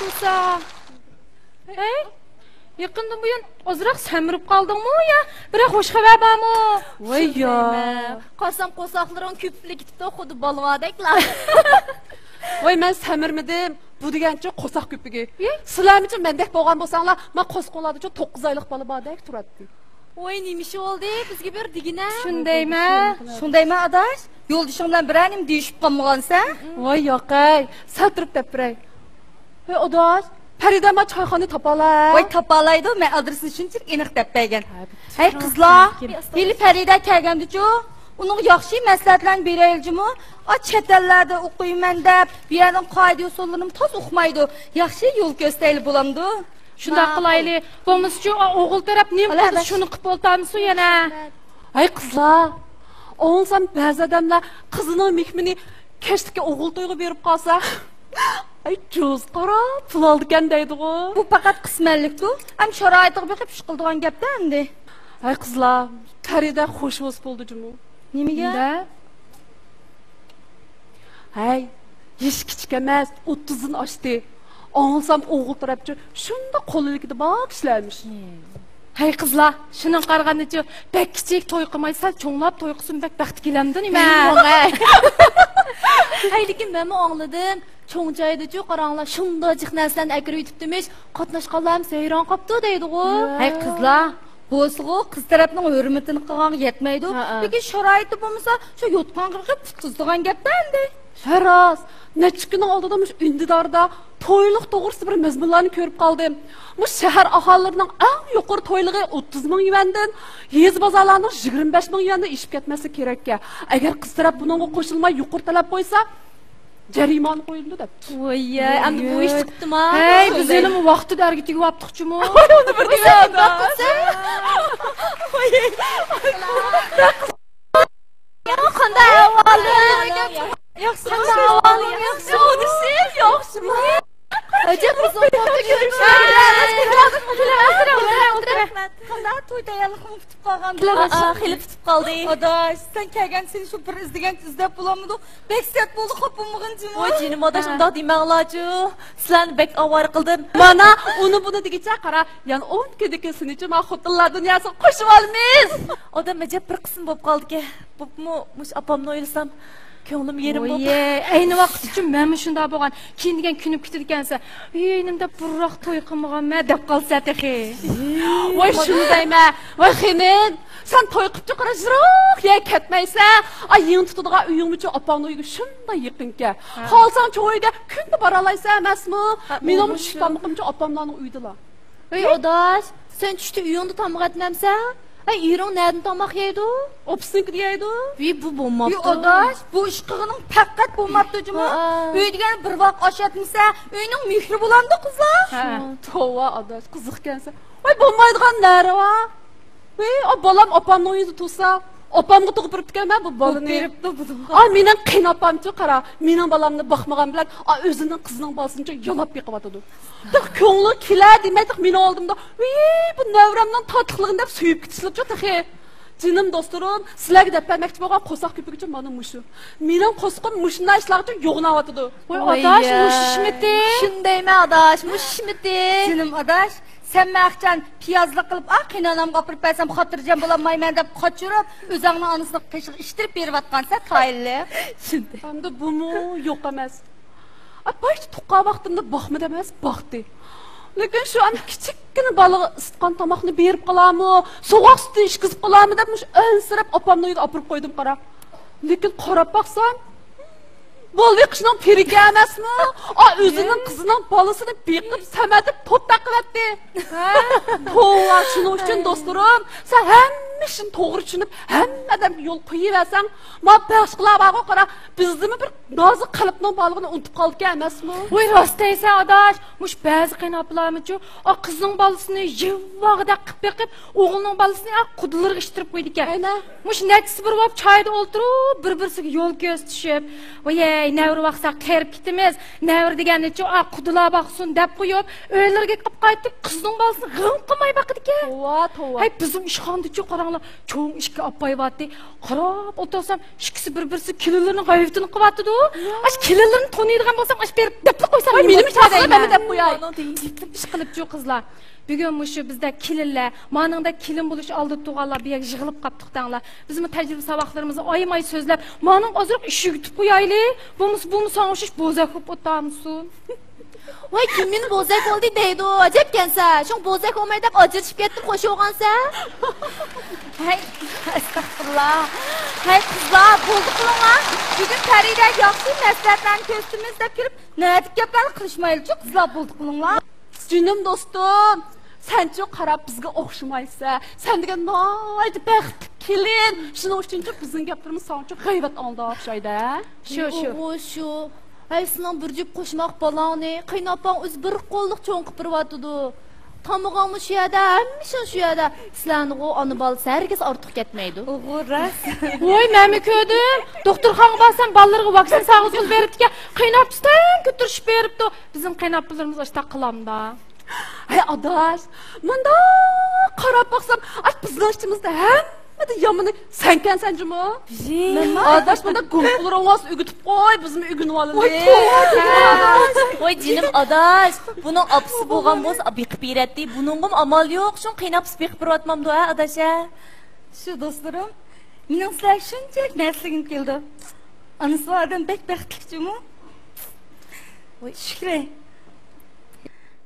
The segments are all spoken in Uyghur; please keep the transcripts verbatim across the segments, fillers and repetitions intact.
تۇرسا. ھەي، يېقىندىن بۇيان ئازراق سەمرىپ قالدىڭمۇ يا بىرەر خوش خەۋەر بارمۇ؟ ۋاي يا. قارىسام قورساقلىرىڭ كۆپىيىپ كېتىپتۇ، خۇددى بالىۋاردەكلا. ۋاي، مەن سەمرىمىدىم. بۇ دېگەنچۇ قورساق كۆپۈكى. ئى؟ سىلەرمىچۇ مەندەك بولغان بولساڭلار، ما قورسىقىڭلاردىچۇ توققۇز ئايلىق بالا باردەك تۇراتتى. ۋاي، نېمە ئىش بولدى؟ بىزگە بىر دېگىنە. شۇندايمۇ؟ شۇندايمۇ ئاداش؟ يولدىشىڭ بىلەن بىرەر نېمە دېيىشىپ قالمىغانسەن؟ ۋاي ياقەي، سەل تۇرۇپ دەپ بېرەي. ھەي ئاداش، پەرىدە ما چايخانا تاپالاي. ۋاي تاپالايدۇ، مەن ئادرېسىنى شۇنچىلىك ئېنىق دەپ بەرگەن. ھەي قىزلار، ھېلى پەرىدە كەلگەندىچۇ ئۇنىڭغا ياخشى مەسلىھەتلەرنى بېرەيلى جۇمۇ. ئا، چەت ئەللەردە ئوقۇيمەن دەپ بۇ يەرنىڭ قائىدە ئۇسۇللىرىنىمۇ تازا ئۇقمايدۇ. ياخشى يول كۆرسەتەيلى بولامدۇ؟ شۇنداق قىلايلى. بولمىسىچۇ، ئا، ئوغۇل تەرەپ نېمە قىلدى، شۇنى قىلىپ ئولتۇرمىسۇن يەنە. ھەي قىزلار، ئاڭلىسام بەزى ئادەملەر قىزىنىڭ مېھمىنى كەچلىكى ئوغۇل تويىغا بېرىپ قالسا، ھەي جوز قارا پۇل ئالىدىكەن دەيدىغۇ. بۇ پەقەت قىسمەنلىكتۇ. ئەمدى شارائىتىغا بېقىپ ئىش قىلىدىغان گەپتە ئەمدى. ھەي قىزلار، پەرىدە خوش بولسا بولدى جۇمۇ. نېمىگە؟ ھەي، يېشى كىچىك ئەمەس، ئوتتۇزدىن ئاشتى. ئاڭلىسام ئوغۇل تەرەپچۇ شۇنداق قول ئىلكىدە بار كىشىلەرمىش. ھەي قىزلار، شۇنىڭغا قارىغاندىچۇ بەك كىچىك توي قىلماي سەل چوڭلاپ توي قىلسۇن بەك بەختكە كېلەمدۇ نېمە؟ ھەي لېكىن مەنمۇ ئاڭلىدىم. چوڭ جايدىچۇ قاراڭلار، شۇنداق جىق نەرسىلەرنى ئەكىرىۋېتىپتىمىش، قاتناشقانلارمۇ ھەيران قاپتۇ دەيدىغۇ. ھەي قىزلار، بولسىغۇ قىز تەرەپنىڭ ھۆرمىتىنى قىلغانغا يەتمەيدۇ. ھەئە. لېكىن شارائىتى بولمىسا، شۇ يوتقانغا بېقىپ پۇت تىزىدىغان گەپتە ئەمدى. ھە راست، نەچچە كۈننىڭ ئالدىدا مۇشۇ ئۈندىداردا تويلۇق توغرىسىدا بىر مەزمۇنلارنى كۆرۈپ قالدىم. مۇشۇ شەھەر ئاھالىلىرىنىڭ ئەڭ يۇقىرى تويلۇقى ئوتتۇز مىڭ يۈەندىن، يېزا بازارلارنىڭ يىگىرمە بەش مىڭ يۈەندىن ئېشىپ كەتمەسلىكى كېرەككەن. ئەگەر قىز تەرەپ بۇنىڭغا قوشۇلماي يۇقىرى تەلەپ قويسا، جەرىمانە قويۇلىدۇ دەپتۇ. ۋوي، ئەمدى بۇ ئىش چىقىپتىما؟ ھەي، بىز ھېلىمۇ ۋاقتىدا ئەرگە تېگىۋاپتۇقچۇمۇ؟ ۋوي، ئۇنى بىر دېگەن. قانداق ئەھۋالىڭ؟ ياخشى، قانداق ئەھۋالىڭ؟ ياخشى. ياخشىمۇ؟ ئەجەب ئۇزۇن بولدى كۆرۈشمىگىلى. قانداق توي تەييارلىقىمۇ پۈتۈپ قالغان. ھە، خېلى پۈتۈپ قالدى. ئاداش، سەن كەلگەن سېنى شۇ بىر ئىزدىگەن ئىزدەپ بولالمىدۇق. بەك سەت بولدى، خاپا بولمىغىن جۇمۇ. ۋاي جېنىم ئاداش، ھە. ئۇنداق دېمەڭلارچۇ. سىلەرنى بەك ئاۋارە قىلدىم. مانا ئۇنى بۇنى دېگۈچە قارا، يەنە ئون كۈندىن كېيىن سېنىچۇ ما خوتۇنلار دۇنياسىغا قوشۇۋالىمىز. ئادەم ئەجەب بىر قىسىم بولۇپ قالدىكەن. بولۇپمۇ مۇشۇ ئاپامنى ئويلىسام، كۆڭلۈم يېرىم بولۇپ. ۋوي، ئەينى ۋاقىتتىچۇ مەنمۇ شۇنداق بولغان. كېيىن دېگەن كۆنۈپ كېتىدىكەنسەن. ئىنىم دەپ بۇرراق توي قىلمىغانمەن دەپ قالسا تېخى. ۋاي شۇنى دەيمەن. ۋاي خېنىم، سەن توي قىپچۇ قارا يىراق يەرگە كەتمەيسەن. ئاي يېڭى تۇتىدىغان ئۆيۈڭمۇچۇ ئاپاڭنىڭ ئۆيىگە شۇنداق يېقىنكەن. ھە. خالىساڭ چوڭ ئۆيگە كۈندە بارالايسەن ئەمەسمۇ؟ ھە، مېنىڭ مۇشۇ تامىقىمچۇ ئاپاملارنىڭ ئۆيىدىلا. ۋەي ئاداش، سەن چۈشتە ئۆيۈڭدە تاماق ئەتمەمسەن؟ ھە، ئېرىڭ نەدىن تاماق يەيدۇ؟ ئوپىسىنىڭكىدە يەيدۇ. ۋىي، بۇ بولماپتۇ. ۋىي ئاداش، بۇ ئىش قىلغىنىڭ پەقەت بولماپتۇ جۇمۇ. ھە. ئۆيدە يەنە بىر ۋاق ئاش ئەتمىسە، ئۆينىڭ مېھرى بولامدۇ قىزلار؟ ھە. توۋا ئاداش، قىزىقكەنسەن. ۋاي بولمايدىغان نەرە بار. ۋىي، ئا، بالام ئاپامنىڭ ئۆيىدە تۇرسا، ئاپامغا تۇغۇپ بېرىپتىكەنمەن بۇ بالىنى. بېرىپتۇ بۇ. ئا، مېنىڭ قېيىنئاپامچۇ قارا، مېنىڭ بالامنى باقمىغان بىلەن، ئا، ئۆزىنىڭ قىزىنىڭ بالىسىنىچۇ يالاپ بېقىۋاتىدۇ. تېخى كۆڭلى كېلەر دېمەي، تېخى مېنىڭ ئالدىمدا، ۋىي، بۇ نەۋرەمنىڭ تاتلىقلىقىنى دەپ سۆيۈپ كېتىشلىرىچۇ تېخى. جېنىم دوستلىرىم، سىلەرگە دەپ بەرمەكچى بولغان قورساق كۆپۈكىچۇ مانا مۇشۇ. مېنىڭ قورسىقىم مۇشۇنداق ئىشلارغىچۇ يوغىناۋاتىدۇ. ۋاي ئاداش، مۇشۇشمىتى؟ شۇندايمەن ئاداش، مۇشۇشمىتى؟ جېنىم ئاداش، سەن مەخچان پىيازلىق قىلىپ، ئا، قېينانامغا ئاپىرىپ بەرسەم خاتىرجەم بولالمايمەن دەپ قاچۇرۇپ، ئۆزۈڭنىڭ ئانىسىنىڭ قېشىغا ئىشتىرىپ بېرىۋاتقانسەن تايىنلىق. شۇنداق. ئەمدى بۇمۇ يوق ئەمەس. ئا، باشتا تۇغقان ۋاقتىمدا باقمىدى ئەمەس، باقتى. لېكىن شۇ ئەمدى كىچىككىنە بالىغا ئىسسىتقان تاماقنى بېرىپ قالارمۇ، سوغۇق سۈتنى ئىچكۈزۈپ قالارمۇ دەپ مۇشۇ ئەنسىرەپ ئاپامنىڭ ئۆيىگە ئاپىرىپ قويدۇم قارا. لېكىن قاراپ باقسام، بولۇۋېقىشنىڭ پىرىكى ئەمەسمۇ؟ ئا، ئۆزىنىڭ قىزىنىڭ بالىسىنى بېقىپ، سەمەتىپ، توپ تاقىۋەتتى. توۋا، شۇنىڭ ئۈچۈن دوستلىرىم، سەن ھەممە ئىشنى توغرا چۈشىنىپ، ھەممە ئادەمگە يول قويۇۋەرسەڭ، ما باشقىلار بارغۇ قارا، بىزدىمۇ بىر نازۇك قەلبنىڭ بارلىقىنى ئۇنتۇپ قالدىكەن ئەمەسمۇ؟ ۋاي راست دەيسەن ئاداش، مۇشۇ بەزى قېيىنئاپىلارمۇچۇ، ئا، قىزنىڭ بالىسىنى يىللارغىدەك قىلىپ بېقىپ، ئوغلىنىڭ بالىسىنى، ئا، قۇدىلىرىغا ئىشتىرىپ قويىدىكەن. ئەنە. مۇشۇ نەچچىسى بىر بولۇپ چايدا ئولتۇرۇپ، بىر-بىرسىگە يول كۆرسىتىشىپ، ۋايەي، نەۋرە باقساق قېرىپ كېتىمىز، نەۋرە دېگەننىچۇ، ئا، قۇدىلا باقسۇن دەپ قويۇپ، ئۆيلىرىگە قايتىپ، قىزنىڭ بالىسىنى غەم قىلماي باقىدىكەن. توۋا، توۋا. ھەي، بىزنىڭ ئىشخانىدىچۇ قاراڭلار، چوڭ ئىككى ئاپاي بارتى. قاراپ ئولتۇرسام، ئىككىسى بىر-بىرسى كېلىنلىرىنىڭ غەيۋىتىنى قىلىۋاتىدۇ. ئاشۇ كېلىنلىرىنى تونۇيدىغان بولسام، ئاشۇ بېرىپ دەپلا قويسام. ۋاي، مېنىمۇ چاقىرىپ دەيمەن. ئىشقىلىپچۇ قىزلار، بۈگۈن مۇشۇ بىزدەك كېلىنلەر، مانىڭدەك كېلىن بولۇش ئالدىدا تۇرغانلار بۇ يەرگە يىغىلىپ قاپتۇق دەڭلار. بىزمۇ تەجرىبە ساۋاقلىرىمىزنى ئايىماي سۆزلەپ، مانىڭغا ئازراق ئىشىك يۈگۈتۈپ قويايلى. بولمىسا بۇمۇ ساڭا ئوخشاش بوزەك بولۇپ ئولتۇرمىسۇن. ۋاي، كىم مېنى بوزەك بولدى دەيدۇ، ئەجەبكەنسە. شۇڭا بوزەك بولماي دەپ ئاجرىشىپ كەتتىم، خوش بولغانسەن. ھەي، ئەستەغپۇرۇللا. ھەي، قىزلار، بولدى قىلىڭلار. بۈگۈن پەرىدە ياخشى مەسلىھەتلەرنى كۆرسىتىمىز دەپ كىرىپ، نەدىكى گەپلەرنى قىلىشمايلىچۇ، قىزلار، بولدى قىلىڭلار. جېنىم دوستۇم، سەنچۇ قاراپ بىزگە ئوخشىمايسەن. سەن دېگەن ناھايىتى بەختلىك كېلىن. شۇنىڭ ئۈچۈنچۇ بىزنىڭ گەپلىرىمىز ساڭىچۇ غەيۋەت ئاڭلىدىغان ئوخشايدۇ، ھە؟ شۇ، شۇ. ئوغۇ، شۇ. ھەي، سېنىڭ بىر جۈپ قوشماق بالاڭنى قېيىنئاپاڭ ئۆزى بىر قوللۇق چوڭ قىلىپ بېرىۋاتىدۇ. تامىقىڭمۇ شۇ يەردە، ھەممە ئىشىڭ شۇ يەردە. سىلەرنىغۇ ئانا بالىسى ھەرگىز ئارتۇق كەتمەيدۇ. ئوغۇ، راست. ۋوي، مەنمۇ كۆردۈم. دوختۇرخانىغا بارسام، بالىلىرىغا ۋاكسىن سالغۇزغىلى بېرىپتىكەن. قېيىنئاپىسى تەڭ كۆتۈرۈشۈپ بېرىپتۇ. بىزنىڭ قېيىنئاپىلىرىمىز ئاشتاق قىلامدا. ھەي، ئاداش، مۇنداق قاراپ باقسام، ئاش بىزنىڭ ئىچىمىزدە ھەممىدىن يامىنى سەنكەنسەن جۇمۇ. مەنمۇ؟ ئاداش، مۇنداق گۇڭپۇلىرىڭ بولسا ئۆگىتىپ قوي، بىزمۇ ئۆگىنىۋالىلى. ۋاي، توۋا، توۋا. ۋاي، جېنىم ئاداش، بۇنىڭ ئاپىسى بولغان بولسا بېقىپ بېرەتتى. بۇنىڭغىمۇ ئامال يوق، شۇڭا قېيىنئاپىسى بېقىپ بېرىۋاتمامدۇ، ھە، ئاداش، ھە؟ شۇ دوستلىرىم، مېنىڭ سىلەرگە شۇنچىلىك نەرسە دېگۈم كېلىدۇ. ئانىسى بار ئادەم بەك بەختلىك جۇمۇ. ۋاي، شۈكرى.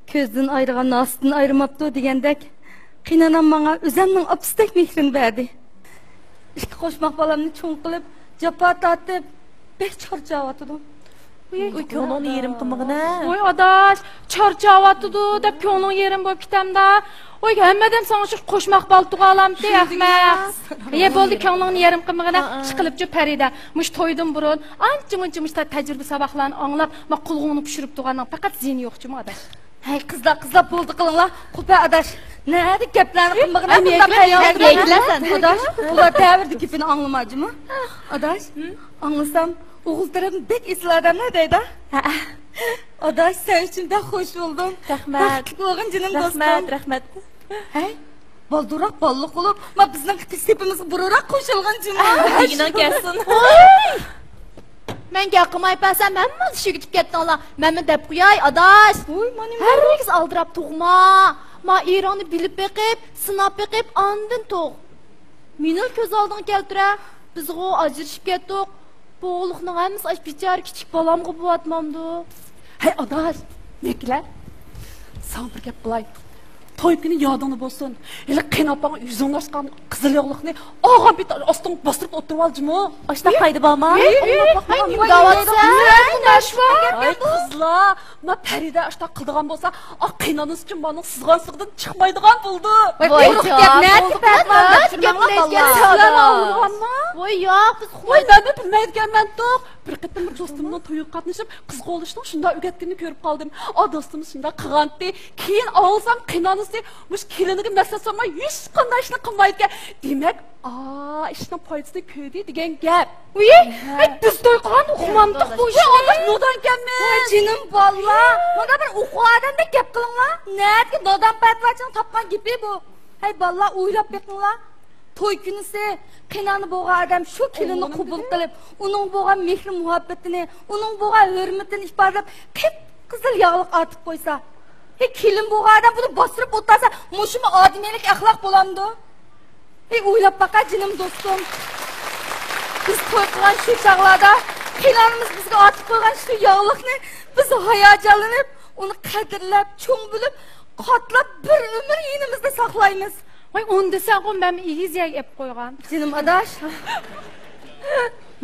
كۆزدىن ئايرىغان ناسىدىن ئايرىماپتۇ دېگەندەك، قېيىنئانام ماڭا ئۆزەمنىڭ ئاپىسىدەك مېھرىنى بەردى. ئىككى قوشماق بالامنى چوڭ قىلىپ، جاپا تارتىپ، بەك چارچاۋاتىدۇ. ۋوي، كۆڭلۈڭنى يېرىم قىلمىغىنە. ۋوي، ئاداش، چارچاۋاتىدۇ دەپ كۆڭلۈڭ يېرىم بولۇپ كېتەمدا. ۋوي، ھەممە ئادەم ساڭا شۇ قوشماق بالا تۇغالامتى، ئەخمەق. يە، بولدى، كۆڭلۈڭنى يېرىم قىلمىغىنە. ئىشقىلىپچۇ پەرىدە، مۇشۇ تويدىن بۇرۇن ئانچە-مۇنچە مۇشۇ تەجرىبە ساۋاقلارنى ئاڭلاپ، ما قۇلىقىڭنى پىشۇرۇپ تۇرغاننىڭ پەقەت زىيىنى يوقچۇمۇ، ئاداش؟ ھەي، قىزلار، قىزلار، بولدى قىلىڭلار. قوپە ئاداش، نەدە گەپلەرنى قىلمىغىنا، بۇنداق ھايال. ئاداش، ئۇلار تەۋىردە گېپىنى ئاڭلىماجىمۇ؟ ئاداش، ئاڭلىسام، ئوغۇل تەرەپنى بەك ئېسىل ئادەملەر دەيدۇ. ھە. ئاداش، سەن ئۈچۈن بەك خوش بولدۇم. رەھمەت. بەختلىك بولغىن، جېنىم دوستۇم. رەھمەت، رەھمەت. ھەي، بالدۇرراق بالىلىق بولۇپ، ما بىزنىڭ سېپىمىزگە بۇرۇنراق قوشۇلغىن جۇمۇ. دېگىنىڭ كەلسۇن. ۋوي! مەن گەپ قىلماي بەرسەم، ھەممىڭلار ئىشىگە كېتىپ كەتتىڭلار. مەنمۇ دەپ قوياي، ئاداش. ھەرگىز ئالدىراپ تۇغما. ما ئېرىڭنى بىلىپ بېقىپ، سىناپ بېقىپ، ئاندىن تۇغ. مېنىلا كۆز ئالدىڭغا كەلتۈرە. بىزغۇ ئاجرىشىپ كەتتۇق. بۇ ئوغۇللۇقنىڭ ھەممىسى ئاشۇ بىچارە كىچىك بالامغا بولۇۋاتمامدۇ؟ ھەي، ئاداش، نەكىلە، ساڭا بىر گەپ قىلاي. توي كۈنى يادىڭدا بولسۇن. ھېلى قېيىنئاپاڭغا يۈزۈڭنى ئاچقان قىزىل ياغلىقنى ئالغان پېتى ئاستىڭغا باستۇرۇپ ئولتۇرۇۋالجىما. ئاشتاق قايدا بارما؟ ھەي، نېمە دەۋاتسەن؟ ھەي، قىزلار، مانا پەرىدە ئاشتاق قىلىدىغان بولسا، ئا، قېيىنئانىسى ئۈچۈن مانىڭ سىزغان سىغىدىن چىقمايدىغان بولدى. ۋاي، قۇرۇق گەپ، نەدىكى پەتىۋا؟ ۋاي، ياق، قىز، مەنمۇ بىلمەيدىكەنمەن توق. بىر قېتىم بىر دوستۇمنىڭ تويىغا قاتنىشىپ، قىزغا ئولىشىنىڭ شۇنداق ئۆگەتكىنىنى كۆرۈپ قالدىم. ئا، دوستۇممۇ شۇنداق قىلغانتى. كېيىن ئاڭلىسام، قېيىنئانىسى مۇشۇ كېلىنىگە مەسلىھەت سورىماي، ھېچقانداق ئىشنى قىلمايدىكەن. دېمەك، ئا، ئىشنىڭ پايدىسىنى كۆردى دېگەن گەپ. ۋىي، ھە. ئەي، بىز توي قىلغان ئۇقمامدۇق بۇ ئىشنى. ۋاي، ئانداق نودان ئىكەنمىز. ۋاي، جېنىم باللا. مانا بىر ئوقۇغان ئادەمدەك گەپ قىلىڭلار. نەدىكى نادان پەتىۋاچىنىڭ تاپقان گېپى بۇ؟ ھەي، بالىلار، ئويلاپ بېقىڭلار. توي كۈنىسى قېيىنئانا بولغان ئادەم شۇ كېلىننى قوبۇل قىلىپ، ئۇنىڭ بولغان مېھرى-مۇھەببىتىنى، ئۇنىڭ بولغان ھۆرمىتىنى ئىپادىلەپ، قىپقىزىل ياغلىق ئارتىپ قويسا، ھەي، كېلىن بولغان ئادەم بۇنى باستۇرۇپ ئولتۇرسا، مۇشۇمۇ ئادىمىيلىك ئەخلاق بولامدۇ؟ ھەي، ئويلاپ باقە، جېنىم دوستۇم. بىز توي قىلغان شۇ چاغلاردا قېيىنئانىمىز بىزگە ئارتىپ قويغان شۇ ياغلىقنى بىز ھاياجانلىنىپ، ئۇنى قەدىرلەپ، چوڭ بىلىپ، قاتلاپ بىر ئۆمۈر يېنىمىزدا ساقلايمىز. ۋاي، ئۇنى دېسەڭغۇ، مەنمۇ ئېگىز يەرگە ئېلىپ قويغان. جېنىم ئاداش،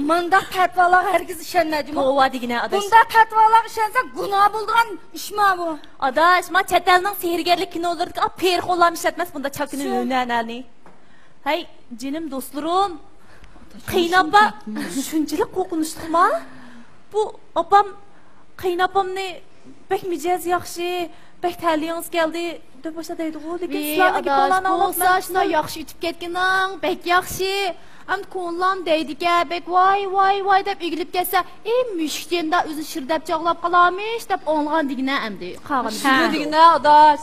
مانداق پەتىۋالارغا ھەرگىز ئىشەنمە، جۇمۇ. توۋا دېگىنە، ئاداش. بۇنداق پەتىۋالارغا ئىشەنسەڭ، گۇناھ بولىدىغان ئىشما بۇ. ئاداش، ما چەت ئەلنىڭ سېھىرگەرلىك كىنولىرىدىكى ئا پېرىخورلارمۇ ئىشلەتمەس بۇنداق چاكىنا ھۈنەرنى. ھەي، جېنىم دوستلىرىم، قېيىنئاپا شۇنچىلىك قورقۇنچلۇقما؟ بۇ ئاپام، قېيىنئاپامنى بەك مىجەزى ياخشى، بەك تەلىيىڭىز كەلدى دەپ باشتا دەيدىغۇ، لېكىن سىلەرنىڭ گېپىڭلارنى ئاڭلاپ مەن شۇنداق ياخشى ئۆتۈپ كەتكىنىڭ بەك ياخشى. ئەمدى كوڭلام دەيدىكەن، بەك ۋاي، ۋاي، ۋاي دەپ ئېگىلىپ كەتسە، ئى مۈشۈكجىندا ئۆزىنى شىردەپ چاغلاپ قالارمىش دەپ ئاڭلىغان دېگىنە ئەمدى قالغىنى. شۇ دېگىنە ئاداش.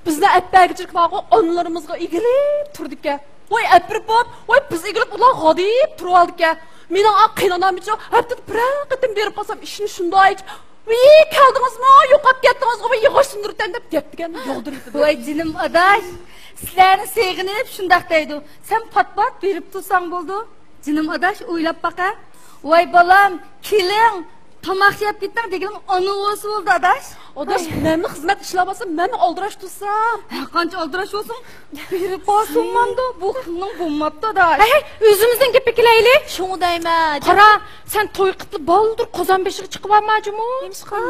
بىزنى ئەپپەرگۈچىلىك بارغۇ ئانىلىرىمىزغا ئېگىلىپ تۇرىدىكەن. ۋاي ئەپىرىپ بوپ، ۋاي بىز ئېگىلىپ ئۇلار غادىيىپ تۇرۇۋالىدىكەن. مېنىڭ ئا قېيىنئانامچۇ ھەپتىدە بىرەر قېتىم بېرىپ قالسام ئىشىنى شۇنداق ئېچىپ، بىي، كەلدىڭىزمۇ؟ يوقاپ كەتتىڭىزغۇ، بىر يىغىش سۇندۇرۇپ دەپ گەپتىگەن ياغدۇرۇپ. ۋاي جېنىم ئاداش، سىلەرنى سېغىنىپ شۇنداق دەيدۇ. سەن پات-پات بېرىپ تۇرساڭ بولىدۇ. جېنىم ئاداش، ئويلاپ باقە. ۋاي بالام، كېلىڭ، تاماق يەپ كېتىڭ دېگىنىڭ ئانا بولسا بولدى ئاداش. ئاداش، مەنمۇ خىزمەت ئىشلەپ ئالسام، مەنمۇ ئالدىراش تۇرسام. ھە، قانچە ئالدىراش بولسۇن، بېرىپ بارسۇن ماندۇ، بۇ قىلنىڭ بولماپتۇ ئاداش. ھەي، ھەي، ئۆزىمىزنىڭ گېپىگە كېلەيلى. شۇڭا دەيمەن. قارا، سەن توي قىپلا بالدۇر قازان بېشىغا چىقىۋالما جۇمۇ. نېمىشقا؟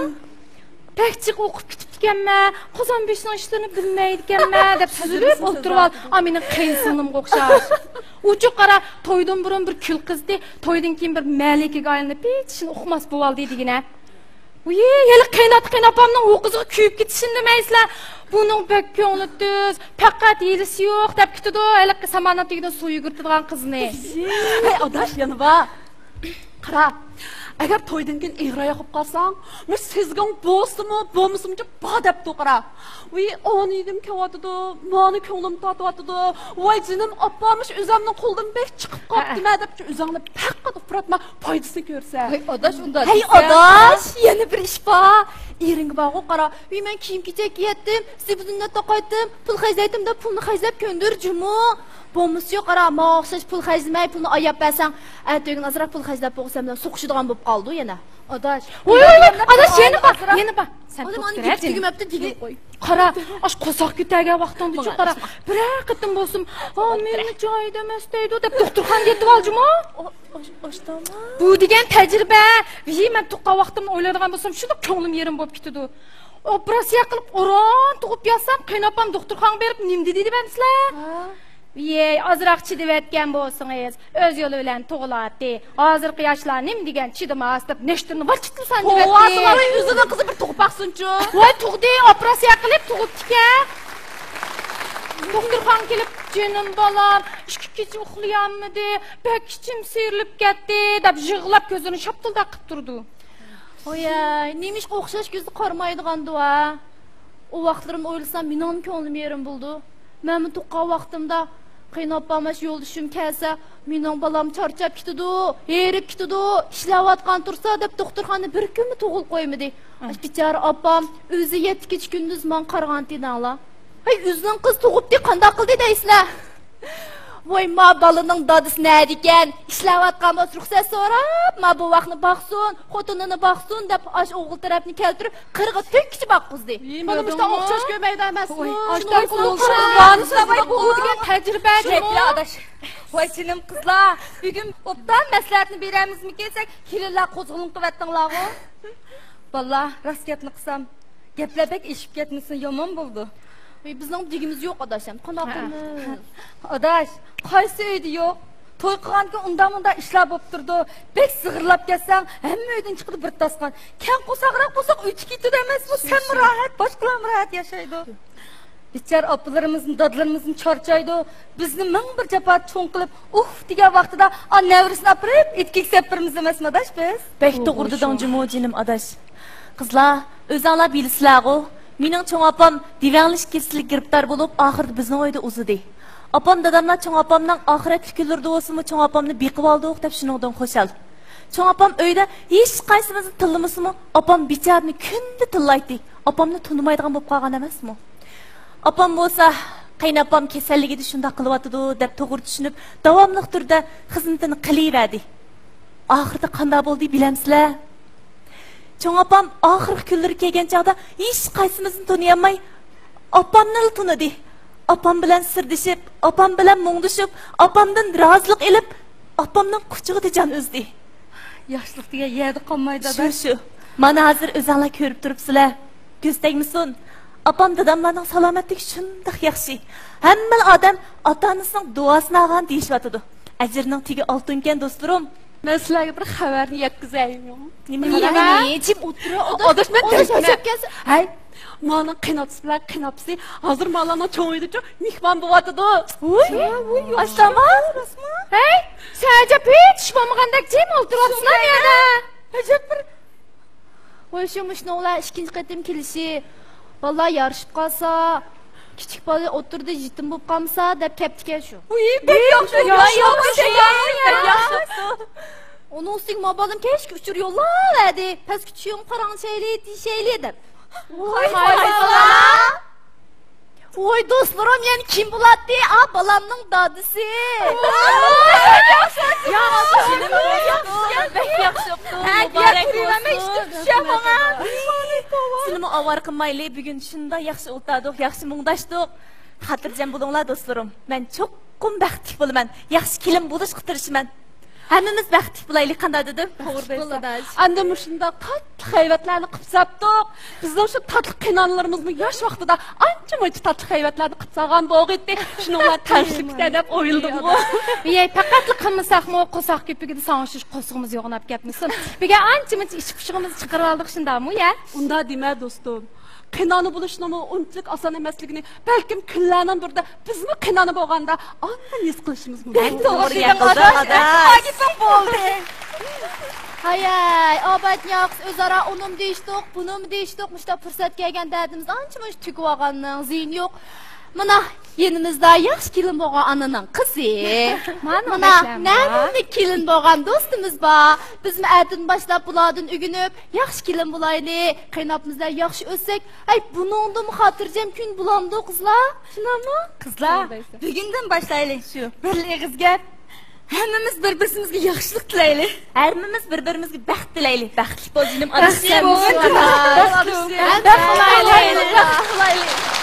بەك جىق ئوقۇپ كېتىپتىكەنمەن، قازان بېشىنىڭ ئىشلىرىنى بىلمەيدىكەنمەن دەپ سۈزۈلۈپ ئولتۇرۇۋال. ئا، مېنىڭ قېيىنسىڭلىمغا ئوخشاش. ئۇچۇ قارا، تويدىن بۇرۇن بىر كۈل قىزىتى، تويدىن كېيىن بىر مەلىكىگە ئايلىنىپ، ھېچ ئىشىنى ئۇقماس بوۋالدى دېگىنە. ۋىي، ھېلى قېيىنئاتا قېيىنئاپامنىڭ ھوققىسىغا كۆيۈپ كېتىشىنى دېمەيسىلەر. بۇنىڭ بەك كۆڭلى تۈز، پەقەت ھىيلىسى يوق دەپ كېتىدۇ، ھېلىقى سامان تېگىدىن سۇ يۈگۈرتىدىغان قىزنى. ھەي ئاداش، يەنە بار. قارا، ئەگەر تويدىن كېيىن ئېغىر ئاياق بولۇپ قالساڭ، مۇشۇ سېزگۈڭ بولسىمۇ، بولمىسىمۇ بار دەپتۇ، قارا. ۋىي، ئانا يېگۈم كېلىۋاتىدۇ، مانا كۆڭلۈم تارتىۋاتىدۇ. ۋاي جېنىم ئاپام، مۇشۇ ئۆزۈمنىڭ قولىدىن بەك چىقىپ قاپتىمەن دەپ، ئۆزۈڭنى پەقەت ئۇپراتما، پايدىسىنى كۆرسە. ھەي ئاداش، ئۇنداق ھەي دېسەڭ. ئاداش، يەنە بىر ئىش بار. ئېرىڭگە بارغۇ قارا، ۋىي، مەن كىيىم-كېچەك كىيەتتىم، زىبۇدۇننى تاقايتتىم، پۇل خەجلەيتتىم دەپ پۇلنى خەجلەپ كۆندۈر جۇمۇ. بولمىسىچۇ قارا، ماڭا ئوخشاش پۇل خەجلىمەي، پۇلنى ئاياپ بەرسەڭ، ئەتىگۈن ئازراق پۇل خەجلەپ بولغۇچە سەن بىلەن سوقۇشىدىغان بولۇپ قالىدۇ يەنە. ئاداش. ۋوي، ۋوي، ۋوي، ئاداش، يەنە بار، يەنە بار. سەن ئادام ئانا توختىرە، گېپى تۈگىمەپتۇ دېگىن. قوي. قارا، ئاش قورساق كۆتەرگەن ۋاقتىڭدىچۇ قارا، بىرەر قېتىم بولسۇن، ھا، مېنى جايىدا ئەمەس دەيدۇ دەپ دوختۇرخانىغا يېتىۋال جۇمۇ. ئاشتاما. بۇ دېگەن تەجرىبە. ۋىي، مەن تۇغقان ۋاقتىمنى ئويلايدىغان بولسام، شۇنداق كۆڭلۈم يېرىم بولۇپ كېتىدۇ. ئوپېراتسىيە قىلىپ ئوران تۇغۇپ ياتسام، قېيىنئاپام دوختۇرخانىغا بېرىپ نېمە دېدى دېمەمسىلەر؟ ۋىي، ئازراق چىدىۋەتكەن بولسىڭىز، ئۆز يولى بىلەن تۇغۇلاتتى. ھازىرقى ياشلار نېمە دېگەن چىدىماس دەپ نەشتىرنى ۋاچىتلىسان دېۋەتتى. ئۆزىنىڭ قىزى بىر تۇغۇپ باقسۇنچۇ. ۋاي تۇغدى، ئوپېراتسىيە قىلىپ تۇغۇپتىكەن. دوختۇرخانىغا كېلىپ، جېنىم بالام، ئىككى كېچە ئۇخلىيالمىدى، بەك ئىچىم سىيرىلىپ كەتتى دەپ يىغلاپ كۆزلىرىنى شاپتۇلداق قىپ تۇرىدۇ. ۋوي، نېمىشقا ئوخشاش كۆزدە قارىمايدىغاندۇ ھە؟ ئۇ ۋاقىتلىرىمنى ئويلىسام مېنىڭمۇ كۆڭلۈم يېرىم بولىدۇ. مەنمۇ تۇغقان ۋاقتىمدا قېيىنئاپام ئاشۇ يولدىشىم كەلسە، مېنىڭ بالام چارچاپ كېتىدۇ، ھېرىپ كېتىدۇ، ئىشلەۋاتقان تۇرسا دەپ دوختۇرخانىدا بىر كۈنمۇ تۇغۇپ قويمىدى. ئاش بىچارە ئاپام ئۆزى يەتتە كېچە كۈندۈز ماڭا قارىغانتى دەڭلار. ھەي، ئۆزىنىڭ قىزى تۇغۇپتى، قانداق قىلدى دەيسىلەر؟ ۋاي، ما بالىنىڭ دادىسى نەدىكەن؟ ئىشلەۋاتقان بولسا رۇخسەت سوراپ، ما بوۋاقنى باقسۇن، خوتۇنىنى باقسۇن دەپ ئاش ئوغۇل تەرەپنى كەلتۈرۈپ، قىرىغا تۆت كىشى باققۇزدى. بۇنى مۇشۇنداق ئوخشاش كۆرمەيدۇ ئەمەسمۇ؟ بۇ دېگەن تەجرىبە جۇمۇ. ۋاي جېنىم قىزلار، بۈگۈن ئوبدان مەسلىھەتنى بېرەمىزمىكىن دېسەك، كېلىنلەر قوزغىلىڭ قىلىۋەتتىڭلارغۇ. بالىلار، راست گەپنى قىلسام، گەپلەر بەك ئېشىپ كەتمىسۇن، يامان بولىدۇ. ئەي، بىزنىڭ دېگىمىز يوق ئاداش، قانداق قىلىمىز؟ ئاداش، قايسى ئۆيدە يوق؟ توي قىلغاندىكىن ئۇنداق-مۇنداق ئىشلار بولۇپ تۇرىدۇ. بەك زىغىرلاپ كەتسەڭ، ھەممە ئۆيدىن چىقىدۇ بىر تاسقان. كەڭ قورساقراق بولساق ئۆتۈپ كېتىدۇ ئەمەسمۇ؟ سەنمۇ راھەت، باشقىلارمۇ راھەت ياشايدۇ. بىچارە ئاپىلىرىمىزمۇ، دادىلىرىمىزمۇ چارچايدۇ. بىزنى مىڭ بىر جاپا چوڭ قىلىپ، ئۇھ دېگەن ۋاقتىدا، ئا، نەۋرىسىنى ئاپىرىپ، ئېتىكىگە سېلىپ بېرىمىز ئەمەسمۇ ئاداش بىز؟ بەك توغرا دېدىڭ جۇمۇ جېنىم ئاداش. قىزلار، ئۆزەڭلار بىلىسىلەرغۇ، مېنىڭ چوڭ ئاپام دېۋەڭلىشىش كېسىلىگە گىرىپتار بولۇپ، ئاخىرىدا بىزنىڭ ئۆيدە ئۇزىدى. ئاپام داداملار چوڭ ئاپامنىڭ ئاخىرەتلىك كۈنلىرىدە بولسىمۇ، چوڭ ئاپامنى بېقىۋالدۇق دەپ شۇنىڭدىن خۇشال. چوڭ ئاپام ئۆيدە ھېچقايسىمىزنى تىللىمىسىمۇ، ئاپام بىچارىنى كۈندە تىللايتتى. ئاپامنى تونۇمايدىغان بولۇپ قالغان ئەمەسمۇ؟ ئاپام بولسا، قېيىنئاپام كېسەللىكىدە شۇنداق قىلىۋاتىدۇ، دەپ توغرا چۈشىنىپ، داۋاملىق تۈردە خىزمىتىنى قىلىۋەردى. ئاخىرىدا قانداق بولدى بىلەمسىلەر؟ چوڭ ئاپام ئاخىرقى كۈنلىرى كەلگەن چاغدا ھېچقايسىمىزنى تونۇيالماي، ئاپامنىلا تونۇدى. ئاپام بىلەن سىردىشىپ، ئاپام بىلەن مۇڭدىشىپ، ئاپامدىن رازىلىق ئېلىپ، ئاپامنىڭ قۇچىقىدا جان ئۈزدى. ياخشىلىق دېگەن يەردە قالمايدۇ، شۇ، ئاداش. شۇ. مانا ھازىر ئۆزەڭلار كۆرۈپ تۇرۇپسىلەر. كۆز تەگمىسۇن. ئاپام داداملارنىڭ سالامەتلىكى شۇنداق ياخشى. ھەممىلا ئادەم ئاتا-ئانىسىنىڭ دۇئاسىنى ئالغان دېيىشىۋاتىدۇ. ئەجرىنىڭ تېگى ئالتۇنكەن، دوستلىرىم. مەن سىلەرگە بىر خەۋەرنى يەتكۈزەيمۇ؟ نېمە خەۋەر؟ جىم ئولتۇر. ئاداش، مەن ئاداش، دەيمەن. ھەي، مانا قېيىنئاتىسى بىلەن قېيىنئاپىسى ھازىر مالارنىڭ چوڭ ئۆيىدىچۇ مېھمان بولۇۋاتىدۇ. ۋۇي، ۋۇي، ئاشتاما. ھەي، سەن ئەجەب ھېچ ئىش بولمىغاندەك جىم ئولتۇرۇۋاتىسىلەر يەنە. ئەجەب بىر. ۋوي، شۇ مۇشۇنىڭ بىلەن ئىككىنچى قېتىم كېلىشى. بالىلار يارىشىپ قالسا، كىچىك بالا ئوتتۇرىدا يېتىم بولۇپ قالمىسا دەپ كەپتىكەن شۇ. ۋۇي، بەك ياخشى، ياخشى، ياخشى، ياخشى، ياخشى. ئۇنىڭ ئۈستىگە ما بالام كەچكە ئۇچۇر يوللاۋەردى، پەسكە چۈشۈڭ پاراڭلىشايلى، دېيىشەيلى دەپ. ۋاي، ۋاي، ۋاي. ۋاي دوستلىرىم، يەنە كىم بولاتتى؟ ئا، بالامنىڭ دادىسى. ياخشى، ياخشى، بەك ياخشى بوپتۇ. مۇبارەك بولسۇن. سىلىمۇ ئاۋارە قىلمايلى، بۈگۈن شۇنداق ياخشى ئولتۇردۇق، ياخشى مۇڭداشتۇق. خاتىرجەم بولۇڭلار دوستلىرىم، مەن چوقۇم بەختلىك بولىمەن، ياخشى كېلىن بولۇشقا تىرىشىمەن. ھەممىمىز بەختلىك بولايلى، قانداق دېدىم؟ توغرا دەيسەن. ئەمدى مۇشۇنداق تاتلىق ھەيۋەتلەرنى قىلىپ ساپتۇق. بىزنىڭ شۇ تاتلىق قېينانىلىرىمىزمۇ ياش ۋاقتىدا ئانچە مۇنچە تاتلىق ھەيۋەتلەرنى قىلىپ سالغان بولغىيتتى. شۇنىڭ بىلەن تەڭشىلىپتە دەپ ئويلىدىمغۇ. يەي، پەقەتلا قىلمىساقمۇ، قورساق كۆپۈكىدە ساڭا ئوخشاش قورسىقىمىز يوغىناپ كەتمىسۇن. بۈگۈن ئانچە مۇنچە ئىچ پۇشۇقىمىزنى چىقىرىۋالدۇق، شۇنداقمۇ يە؟ ئۇنداق دېمە دوستۇم. قېينانا بولۇشنىڭمۇ ئۇنچىلىك ئاسان ئەمەسلىكىنى بەلكىم كۈنلەرنىڭ بىرىدە بىزمۇ قېينانا بولغاندا ئاندىن ھېس قىلىشىمىز مۇمكىن. بەك توغرا گەپ قىلدىڭ ئاداش. گېپىڭ بولدى. ھاياي، ئابايتىن ياقىس ئۆزئارا ئۇنىمۇ دېيىشتۇق، بۇنىمۇ دېيىشتۇق، مۇشۇنداق پۇرسەت كەلگەندە دەردىمىزنى ئانچە مۇنچە تۆكۈۋالغاننىڭ زىيىنى يوق. مانا، يېنىمىزدا ياخشى كېلىن بولغان ئانىنىڭ قىزى. مانا، مانا، نەملىك كېلىن بولغان دوستىمىز بار. بىزمۇ ئەتىدىن باشلاپ بۇلاردىن ئۆگىنىپ، ياخشى كېلىن بولايلى. قېيناپىمىز بىلەن ياخشى ئۆتسەك، ئەي، بۇنىڭدىنمۇ خاتىرجەم كۈن بولامدۇ، قىزلار؟ شۇنداقمۇ؟ قىزلار، توغرا دەيسەن. بۈگۈندىن باشلايلى. شۇ بىرلا ئېغىز گەپ. ھەممىمىز بىر-بىرسىمىزگە ياخشىلىق تىلەيلى. ھەممىمىز بىر-بىرىمىزگە بەخت تىلەيلى. بەختلىك بول، جېنىم ئادىشىم. بەختلىك بول. بەختلىك بول. بەختلىك بول.